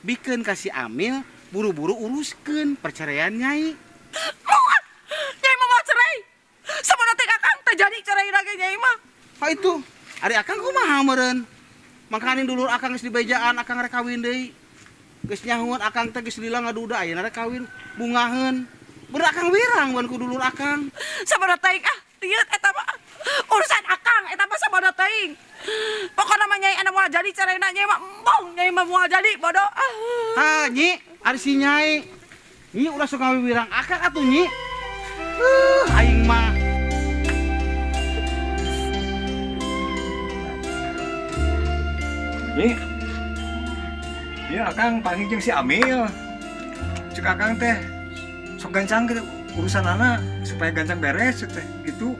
Bikeun ka si Amil buru-buru uruskeun perceraian Nyai. Moal. Nyai mah moal cerai. Sabodo teh Akang teh jadi cerai lagi Nyai mah. Ha itu, ari Akang kumaha meureun? Mangkaning dulur Akang geus dibejaan Akang rek kawin deui. Geus nyahueun Akang teh geus lila ngaduda ayeuna rek kawin bungaheun. Bener Akang wirang mun ku dulur Akang. Sabodo teuing ah, lieut eta mah. Urusan Akang eta mah sabodo teuing. Pokona mah Nyai anu moal jadi ceraina Nyai mah embung, Nyai mah moal jadi bodoh. Ah. Ha Nyi, ari si Nyai. Nyi ulah sok ngawiwirang Akang atuh Nyi. Aing mah. Nyi. Ieu Akang paling jeung si Amil. Cek Akang teh sok gancang gitu urusan anak supaya gancang beres teh gitu.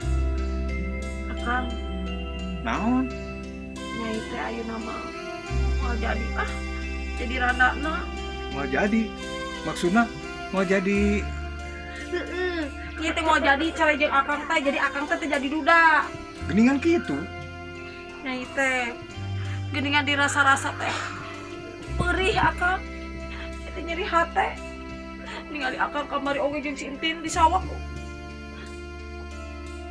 Akang. Naon? Nyai teh ayeuna mah moal jadi ah. Jadi randana. Moal jadi. Maksudna moal jadi. Heeh. Nyai teh moal jadi cerai jeung Akang teh, jadi Akang teh teu jadi duda. Geningan kitu. Nyai teh geningan dirasa-rasa teh perih Akang. Itu nyeri hate. Ningali Akang kamari oge jeung si Entin di sawah.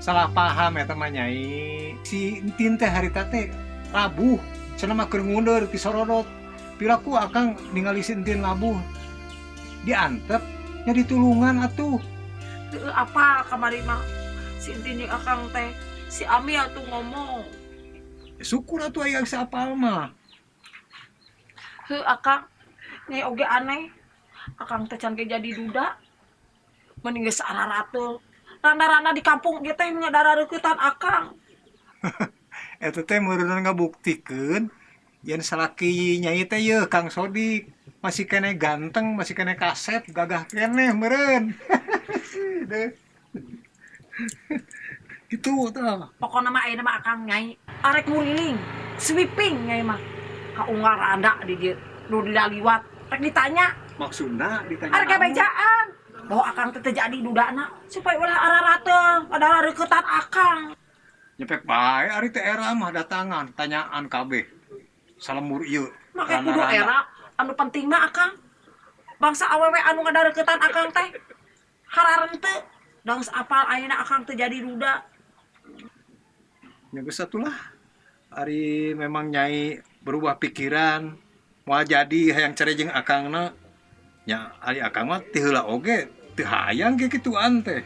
Salah paham eta mah Nyai. Si Entin teh harita teh labuh, cenah mah keur ngundur ti sorodot. Piraku Akang ningali si Entin labuh. Diantep nya ditulungan atuh. Heueuh, apa kamari mah si Entin jeung Akang teh si Amil tuh ngomong. Syukur atuh aya geus apal mah. Heuh Akang, Nyai oge aneh. Akang teh can ge jadi duda. Mending geus ararateul. Randa-randa di kampung ge teh ngadarareuketan Akang. Eta teh meureunna ngabuktikeun yen salaki Nyai teh yeuh Kang Sodik masih keneh ganteng, masih keneh kasep, gagah keneh meureun. Deh. Gitu tah. Pokona mah ayeuna mah Akang Nyai arek nguriling, sweeping Nyai mah. Ka unggal randa di dieu nu diliwat rek ditanya. Maksudna ditanya Arek naon? bejaan bahwa Akang teh teu jadi dudana supaya ulah ararateul padahal reuketan Akang. Nyepek bae ari teh era mah datangan tanyaan kabeh. Salembur ieu. Make kudu Randa-randa. era anu penting mah Akang. Bangsa awewe anu ngadareuketan Akang teh hararenteu da geus apal ayeuna Akang teu jadi duda. Ya geus atulah. Ari memang Nyai berubah pikiran moal jadi hayang cerai jeung Akangna. Nya ari Akang mah ti heula oge teu hayang ge kituan teh.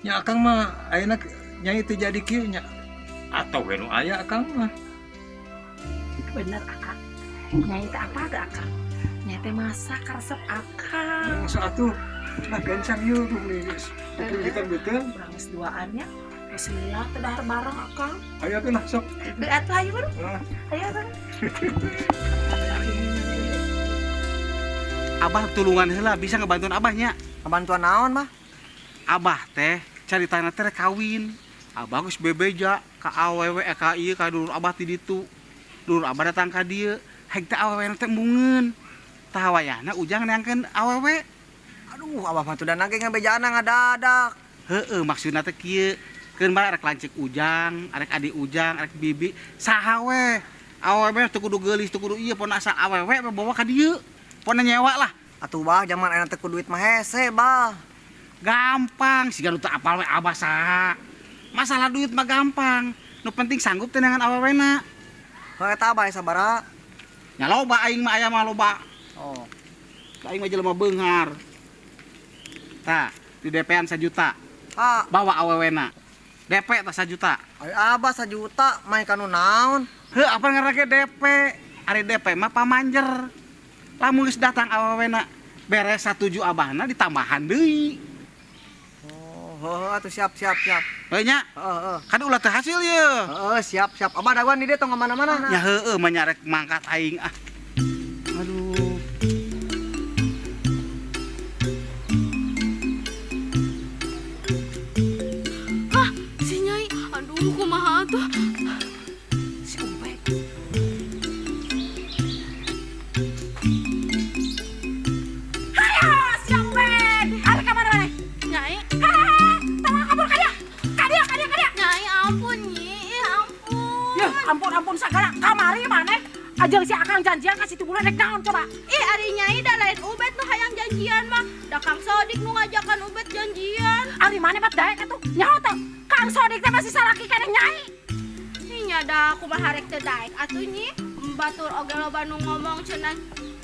Nya Akang mah ayeuna Nyai teu jadi kieu nya. Atau we nu aya Akang mah. Bener Akang. Nyai teh apa teh Akang? Nyai teh masak resep Akang. Masa atuh nah gancang ieu tuh nih geus. Kita betul. Urang geus duaan nya. Geus lila teh dahar bareng Akang. Ayo atuh lah sok. Heuh atuh ayo baru. Ah. Ayo atuh. Abah tulungan heula bisa ngebantuan Abahnya. Ngebantuan naon, Bah? Abah teh caritana teh rek kawin. Abah geus bebeja ka awewe ka ieu ka dulur Abah ti ditu. Dulur Abah datang ka dieu, heg teh awewe teh embungeun. Tah wayahna Ujang neangkeun awewe. Aduh, Abah mah tuh ge ngabejaan ngadadak. Heeh, maksudna teh kieu. Keun bae rek lanceuk Ujang, arek adi Ujang, arek bibi, saha we. Awewe teu kudu geulis, teu kudu ieu, pokona asa awewe we bawa ka dieu. Pokona nyewa lah. Atuh Bah, zaman ayeuna teh ku duit mah hese, Bah. Gampang, siga nu teu apal we Abah saha. Masalah duit mah gampang. Nu penting sanggup teh neangan awewena. Heuh eta Abah sabaraha? Nya loba aing mah aya mah loba. Oh. Aing mah jelema beunghar. Tah, di DP-an 1 juta. Ah. Bawa awewena. DP tah 1 juta. Ari Abah 1 juta mah kanu naon? Heuh, apa ngaranna ge DP? Ari DP mah pamanjer. Lamun geus datang awewena beres satuju abahna ditambahan deui. Oh, heuh atuh siap siap siap. Heuh nya? Heeh, heeh. Kan ulah teu hasil ye. Heeh, siap siap. Abah dagoan di dieu tong ka mana-mana. Ya heueuh mah nya rek mangkat aing ah. Aduh. Hah, si Nyai. Aduh, kumaha atuh? Si Ubed. Hayo, si Ubed. Arek ka mana maneh? Nyai. Hahaha, tolong kabur ka dia. Ka dia, ka dia, ka dia. Nyai, ampun, Nyi. Ih, ampun. Yeuh, ampun, ampun sagala. Kamari maneh. Ajeng si Akang janjian ka situ bulan rek naon coba? Ih, ari Nyai da lain Ubed nu hayang janjian mah. Da Kang Sodik nu ngajakan Ubed janjian. Ari maneh mah daek atuh. Nyaho teh Kang Sodik teh masih salaki keneh Nyai. Ih, nya da kumaha rek teu daek atuh Nyi. Batur oge loba nu ngomong cenah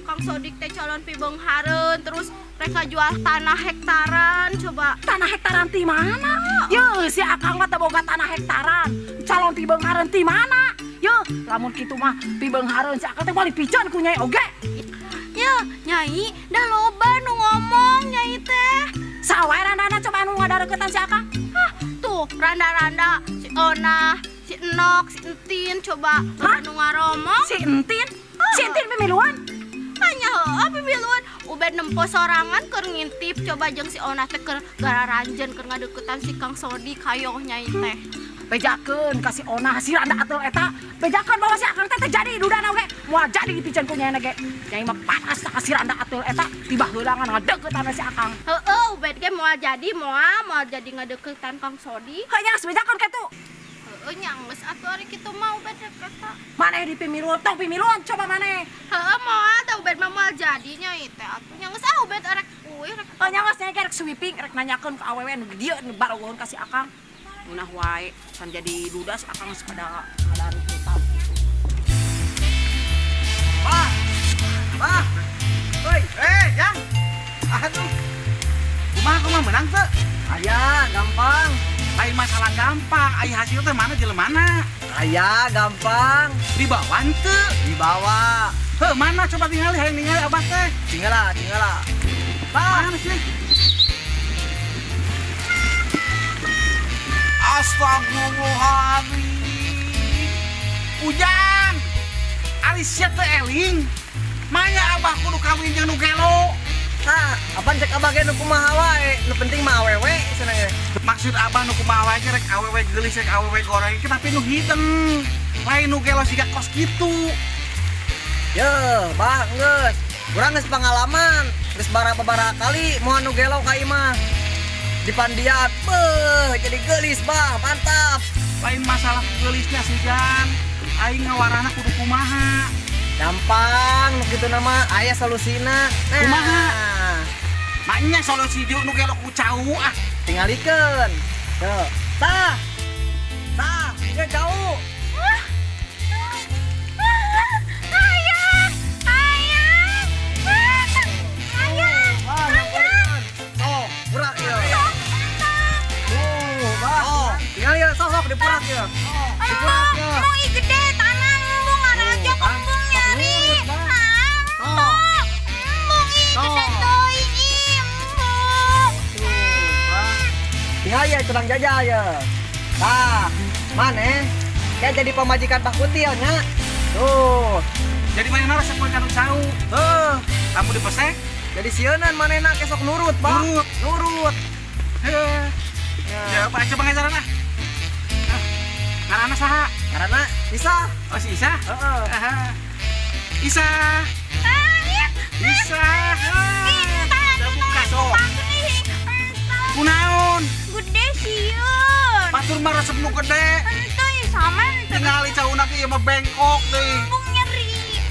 Kang Sodik teh calon pibeunghareun terus rek jual tanah hektaran coba. Tanah hektaran ti mana? Ye, si Akang mah teu boga tanah hektaran. Calon pibeunghareun ti mana? Ye, lamun kitu mah pibeunghareun si Akang teh moal dipiceun ku Nyai oge. Ye, Nyai, da loba nu ngomong Nyai teh. Saha wae randana coba anu ngadareukeutan si Akang? Hah, tuh randa-randa si Ona, si Enok, si Entin coba. Hah? Anu ngaromong. Si Entin? Si Entin pemiluan? Hanya heueuh pemiluan. Ubed nempo sorangan keur ngintip coba jeung si Ona teh keur gararanjeun keur ngadeukeutan si Kang Sodik hayoh Nyai teh. Bejakeun ka si Ona si randa atuh eta. Bejakeun bahwa si Akang teh teu jadi dudana oge. Moal jadi dipiceun ku Nyai ge. Nyai mah panas ka si randa atuh eta tiba heulangan ngadeuketan si Akang. Heueuh, Ubed ge moal jadi moal jadi ngadeuketan Kang Sodik. Heuh nya geus bejakeun kitu. Heueuh nya geus atuh ari kitu mah Ubed rek eta. Maneh di pimiluan tong pimiluan coba maneh. Heueuh moal teh Ubed mah moal jadi Nyai teh atuh. Nya geus ah Ubed arek uih rek. Oh nya geus Nyai ge rek sweeping rek nanyakeun ka awewe nu dieu nu barogohon ka si Akang. Munah wae can jadi duda si Akang geus pada ngadarukutan kitu. Bah. Bah. Hoi. Jang. Aduh. Kumaha kumaha menang teu? Aya, gampang. Lain masalah gampang, ai hasil teh mana jelemana? Aya, gampang. Dibawa teu? Dibawa. Heuh, mana coba tingali hayang ningali abah teh. Tinggal lah, tinggal lah. Bah. Mana sih? Astagfirullahaladzim. Ujang, ari sia teh eling. Manya abah kudu kawin jeung nu gelo. Tah, apaan cek abah ge nu kumaha wae, nu penting mah awewe cenah ge. Maksud abah nu kumaha wae ge rek awewe geulis rek awewe goreng tapi nu hideung. Lain nu gelo siga kos kitu. Ye, bah geus. Urang geus pengalaman, geus babaraha kali moal nu gelo ka imah. Dipandian, beuh, jadi geulis bah, mantap. Lain masalah geulisnya sih Jan. Aing ngawarana kudu kumaha. Gampang, nu kitu nama aya solusina. Nah. Kumaha? Maknya solusi nu gelo ku cau ah. Tingalikeun. Tuh. Tah. Tah, ieu cau. Ayah, ayah, ayah, ayah. Sok, purak ieu. Tuh, bah. Oh, tinggal ieu sok dipurak ieu. Dipurak ieu. Embung ih gede tanah embung ngarajok embung nyeri. Embung, embung ih gede teuing ih embung. Tinggal ya curang jajah ya. Tah, maneh kayak jadi pamajikan Pak Kutil nya. Tuh. Jadi manehna resep kana cau. Heuh, Kamu dipesek? Jadi sieunan manehna kesok nurut, Pak. Nurut. Nurut. Heuh. Ya. Ya, Pak coba ngajaran ah. Ngaranna saha? Ngaranna Isa. Oh, si Isa? Heeh. Aha. Isa. Isa. Buka sok. Kunaon? Gede sieun. Batur mah resep nu gede. Henteu sama henteu. Tingali cauna ge ieu mah bengkok deui. Embung nyeri.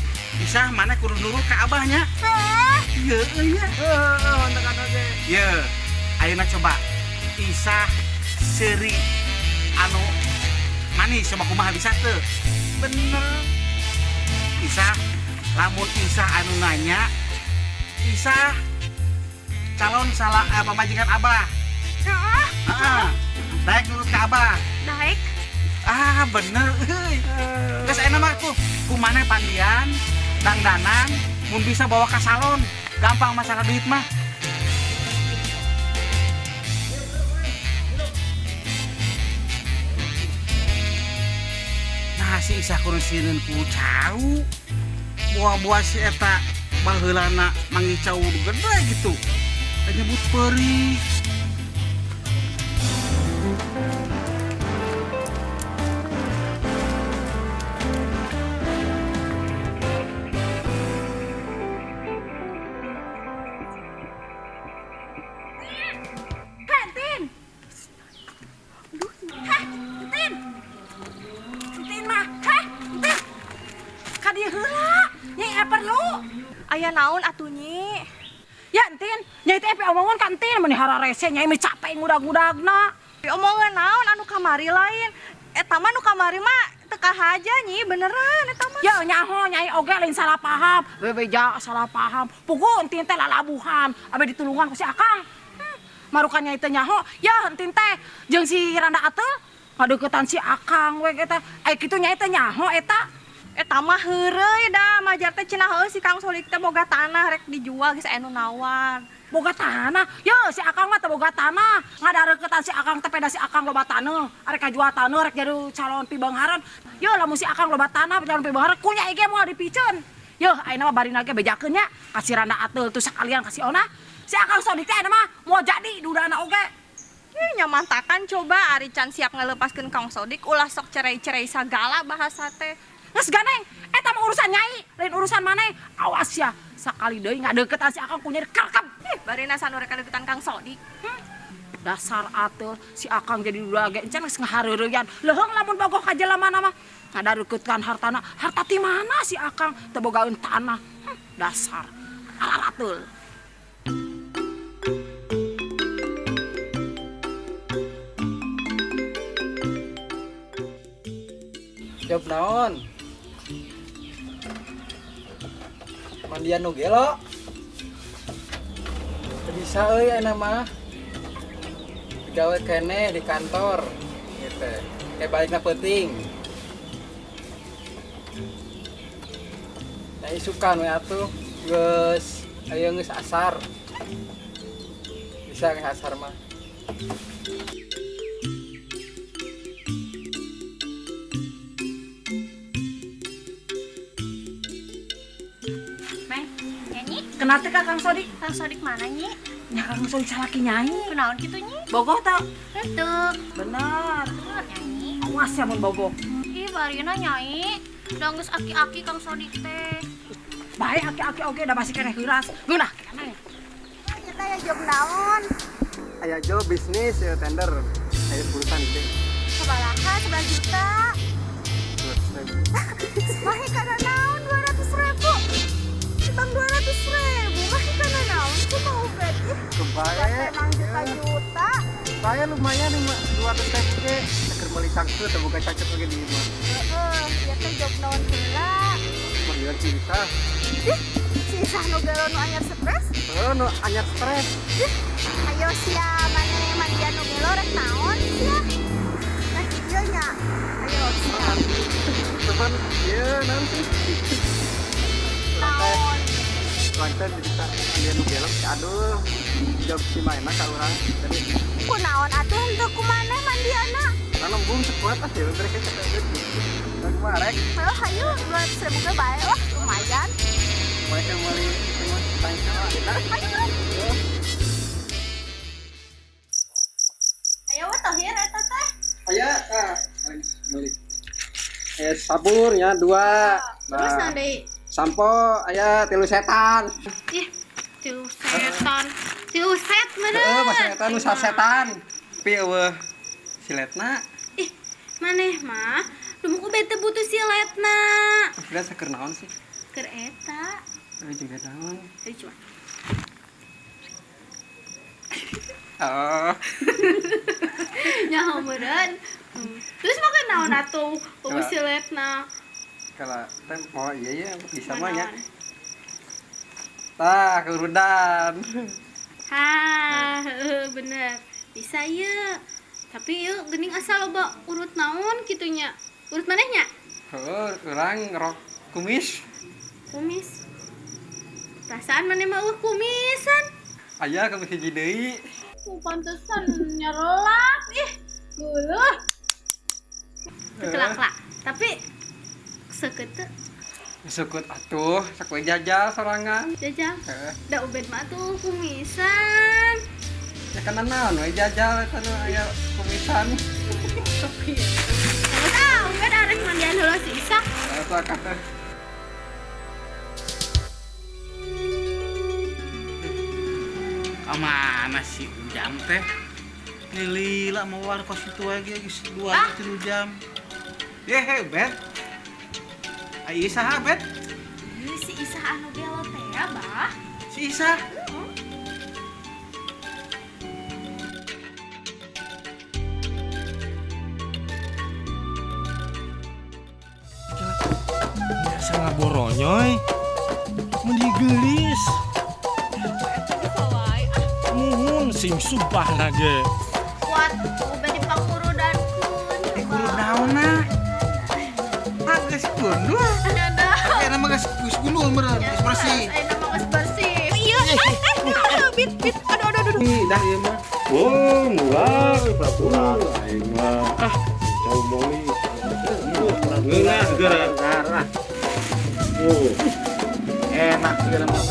Isa mana kudu nurut ka abahnya? Heuh. Ieu euy nya. Heeh, tekan oge. Ye, ayeuna coba Isa seuri anu manis coba kumaha bisa teu? Bener. Isa, lamun Isa anu nanya, Isa calon salah pamajikan abah. Heeh. Heeh. Daek nurut ka abah. Daek. Ah, bener euy. Geus ayeuna mah tuh kumaneh pandian, dangdanan, mun bisa bawa ka salon. Gampang masalah duit mah. Nah, si Isa kudu sieun ku cau. Buah-buah si eta baheulana manggih cau nu gede gitu. Nyebut perih. Heh, Tin. Heh, Tin. Tin mah, heh, Tin. Ka dieu heula. Nyai aya perlu. Aya naon atuh Nyi? Ya Entin, Nyai teh omongan ka Entin meni hararese Nyai mah capek ngudag-ngudagna. Omongan naon anu kamari lain. Eta mah nu kamari mah teu kahaja Nyi, beneran eta mah. Ya nyaho Nyai oge lain salah paham, bebeja salah paham. Puguh Entin teh lalabuhan, abe ditulungan ku si Akang. Marukan Nyai teh nyaho, ya Entin teh jeung si Randa Ateul ngadeukeutan si Akang we eta. Ai kitu Nyai teh nyaho eta. Eta mah heureuy da, majar teh cenah heueuh si Kang Sodik teh boga tanah rek dijual geus aya nu nawar. Boga tanah? Ye si Akang mah teu boga tanah. Ngadareuketan si Akang teh peda si Akang loba taneuh. Arek kajual taneuh rek jadi calon pibeunghareun. Ye lamun si Akang loba tanah calon pibeunghareun ku Nyai ge moal dipiceun. Ye ayeuna mah barina ge bejakeun nya ka si Randa Ateul tuh sakalian ka si Ona. Si Akang Sodik teh ayeuna mah moal jadi dudana oge. Ih nyamantakan coba ari can siap ngalepaskeun Kang Sodik ulah sok cerai-cerai sagala bahasa teh. Geus ganeng, eta mah urusan Nyai, lain urusan maneh. Awas ya, sakali deui ngadeukeutan si Akang ku Nyai kerkep. Ih, barina sanu rek ngadeukeutan Kang Sodik. Dasar ateul si Akang jadi duda ge encan geus ngahareureyan. Leuheung lamun bogoh ka jelema mah ngadareukeutkan hartana. Harta ti mana si Akang teu bogaeun tanah. Dasar ararateul. Job naon? Mandian nu gelo. Teu bisa euy ayeuna mah. Digawe keneh di kantor gitu. Kayak balikna peuting. Nah isukan we atuh geus aya geus asar. Bisa geus asar mah. Kenal teh ka Kang Sodik? Kang Sodik mana Nyi? Nya Kang Sodik salaki Nyai. Kunaon kitu Nyi? Bogoh teu? Henteu. Bener. Bener Nyai. Awas ya mun bogoh. Ih barina Nyai. Da geus aki-aki Kang Sodik teh. Bae aki-aki oge da masih keneh heuras. Geunah keneh. Kita aya job naon? Aya job bisnis ya tender. Aya perusahaan gede. Sabaraha 11 juta. 200.000. Mahi kana naon 200.000? Bang 200.000 mah kana naon cuma ubet ih. Kebae emang juta-juta. Saya lumayan nih 200.000 ge. Keur meuli cangcut teu boga cangcut oge di imah. Heeh, ieu teh job naon heula? Mandian si Isah. Ih, si Isah nu gelo nu anyar stres? Heuh, nu anyar stres. Ih, ayo sia maneh mandian nu gelo rek naon sia? Rek ieu nya. Ayo sia. Teman, ieu naon sih? Naon? Lancar bisa mandian nu gelo si aduh. Job si maena ka urang. Jadi kunaon atuh henteu kumaneh mandiana? Nembung sekuat ah ya mereka kata gitu. Nah, kumaha rek? Heuh, hayu 200.000 ge bae lah, lumayan. Mereka meuli tengok tangkal kita. Hayu. Ayo we tohir eta teh. Aya, ah, meuli. Sabun ya 2. Terus naon deui? Sampo aya 3 setan. Ih, 3 setan. 3 set meureun. Heeh, masih eta nu sasetan. Tapi eueuh siletna. Ih, maneh mah duh ku bete butuh siletna. Kira saker naon sih? Keur eta. Euy jeung naon? Ayo coba. Oh. Nyaho meureun. Terus make naon atuh eueuh siletna? Kalau teh mau iya ya bisa mah nya. Tah, keurudan. Hah, bener. Bisa ye. Tapi yeuh geuning asal loba urut naon kitu nya. Urut maneh nya? Heuh, urang ngerok kumis. Kumis. Perasaan maneh mah eueuh kumisan. Aya kumis hiji deui. Pantesan nyerelap ih. Geuleuh. Teu kelak-kelak. Tapi seukeut teu? Seukeut atuh, sok we jajal sorangan. Jajal. Heeh. Da ubed mah atuh kumisan. Ya kana naon we jajal eta nu aya kumisan. Terus ah, ubed arek mandian heula si Isak. Sok atuh. Kamana si Ujang teh? Lila mawar kos itu lagi geus 2-3 jam. Yehe, Bet. Ai saha, Bet? Ieu si Isah anu gelo teh ya, Bah. Si Isah. Biasa ngaboronyoy. Meni geulis. Bisa wae. Ah, Muhun sing sumpah nage. kuat udah dipakurudankeun. Eh, kudu naonna? Ah, geus gundul. Ada. Tapi enak mah geus geus gundul meureun, geus bersih. Ayeuna mah geus bersih. Iya, bit bit. Aduh aduh aduh. Ih, dah ieu mah. Oh, murah, peraturan aing mah. Ah, jauh moli. Ngeunah geura. Darah. Oh. Enak segala mah.